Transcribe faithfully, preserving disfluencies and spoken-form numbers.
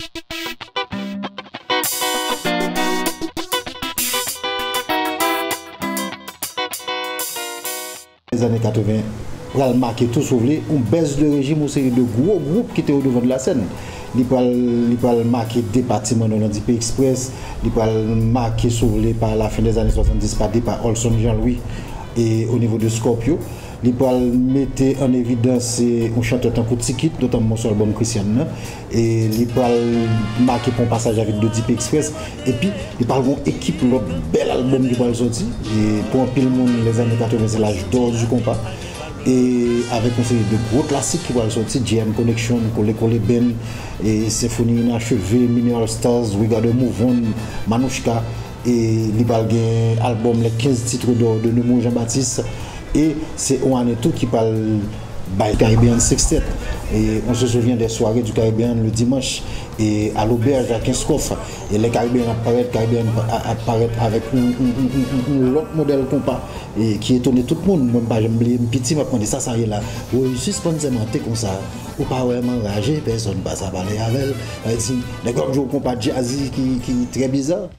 Lèzane katreven pral make tou, si w vle, yon bès de rejim yon seri de gwo gwoup ki te o devan de la sèn. Li pral, li pral make depa Ti Manno nan Dipe Express, li pral make, si w vle, pa lafen dèzane swasanndis, pa depa Olson Jean Louis e o nivo de Scorpio. Li pral mete an evidans, e, yon chantè tankou Tikit, notamman sou albòm Christian nan. E li pral make pon pasaj avèk Dodipe Express. Epi, li pral gon ekip lòt bèl albòm ki pral sòti. E pou anpil moun, lèzane katreven se laj dò di konpa. E avèk yon seri de gwo klasik ki pral sòti, J M Connection, Kole Kole Band, e Senfoni Inacheve, Mini All Stars, We Gotta Move On, Manouchka. E li pral gen albòm Les quinze titres d'or de Nemours Jean-Baptiste. E se yon ane tou ki pral bay Caribbean Sextet. Et on se souvient des soirées du Caribbean le dimanche et à l'auberge à Kenskòf. E lè Caribbean ap parèt, Caribbean ap parèt avèk yon, yon, yon, yon, yon lòt modèl konpa, e ki etone tout moun. Mwen, m pa janm bliye, m piti, m ap mande sa sa ye la. Woy, sispann sèmante konsa. Ou pa wè m anraje, pèsonn pa sa pale avè l. Sa vle di, nèg yo ap jwe yon konpa jazzy ki, ki trè biza.